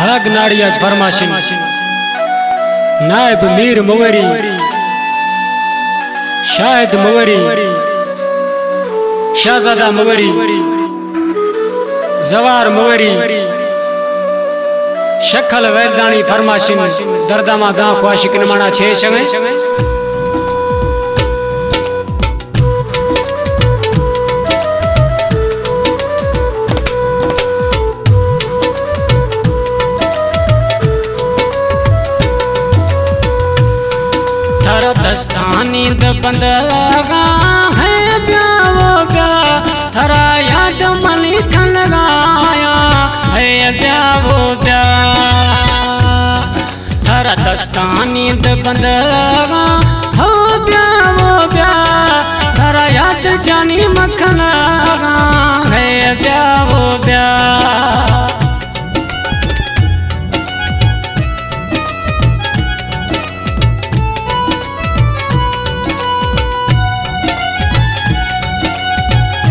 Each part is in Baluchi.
ہگ ناڑی اچ فرماشن، نائب میر موری، شاہد موری، شاہزادہ موری، زوار موری، شکل ویلدانی فرماشن، درداں ما داں خواشک نمانا چھ شویں۔ تھر دستانی د بندگاں ہے بیا و بیا، تھرا یاد منی کھنگایا ہے بیا و بیا۔ تھرا دستانی د بندگاں ہو بیا و بیا، تھرا یاد جانی مکھنگاں ہے بیا و بیا۔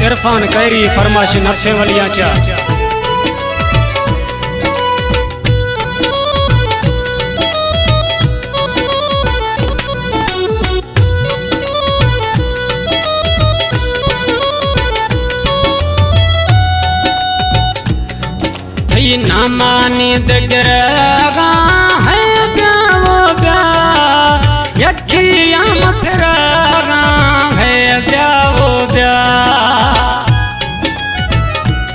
عرفان کیری فرمائش نفسیں ولیاں چا۔ تئی نامانی دگرگاں ہے بیا و بیا، یکی ہم پھرگاں ہے بیا و بیا۔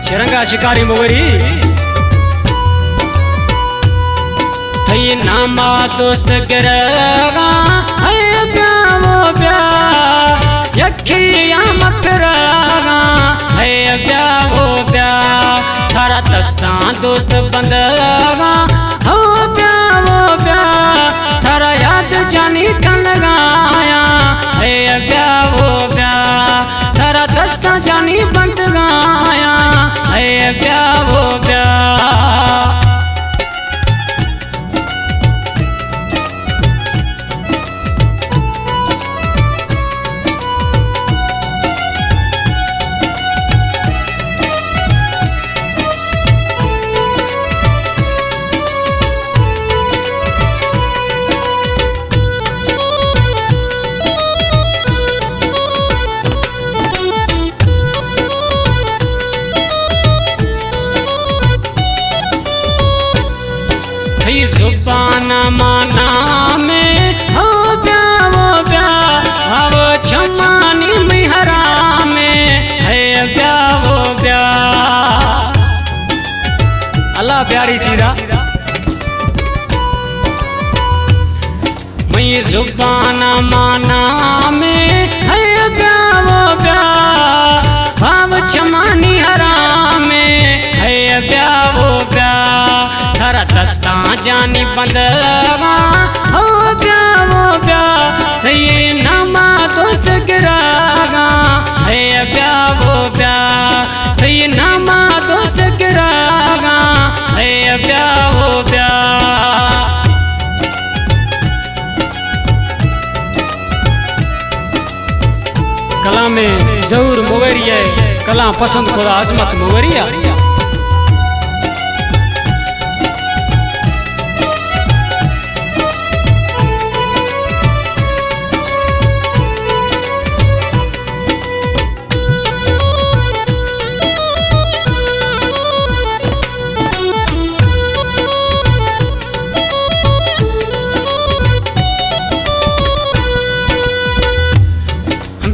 شرنگا شکاری موری۔ تئی ناما دوست گرگاں ہے بیا و بیا، یکی ہم پھرگاں ہے بیا و بیا۔ تھرا دستاں دوست بندگاں ہو بیا و بیا، تھرا یاد جانی کنگایا ہے بیا و بیا۔ تھرا دستاں جانی بندگایا ہے بیا و بیا۔ تئی زبان مانا میں ہو بیا و بیا، ہو چمانی مہرا میں ہے بیا و بیا۔ اللہ پیاری چیزا۔ مئی زبان مانا میں ہے بیا و بیا، بھاو چمانی ہرا میں ہے بیا و بیا۔ تھرا دستاں جانی بندگاں ہو بیا و بیا، تئی ناما دوست گراگاں ہے بیا و بیا۔ تئی ناما دوست گراگاں ہے بیا و بیا۔ کلام ظہور مویری ہے، کلام پسند خدا عظمت مویری ہے۔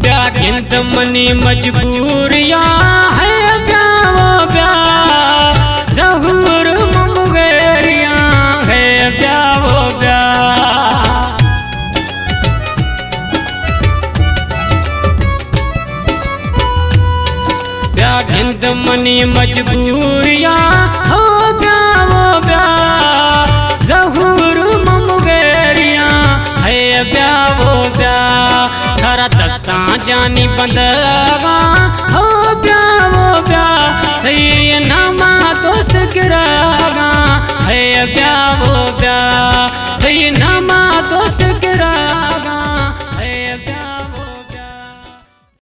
بیا گند منی مجبوریاں ہے بیا و بیا، ظہور ممغیریاں ہے بیا و بیا۔ بیا گند منی مجبوریاں ہو بیا و بیا، ظہور ممغیریاں ہے بیا و بیا۔ تھرا دستاں جانی بندگاں ہو بیا و بیا، تئی ناما دوست گراگاں ہے بیا و بیا۔ تئی ناما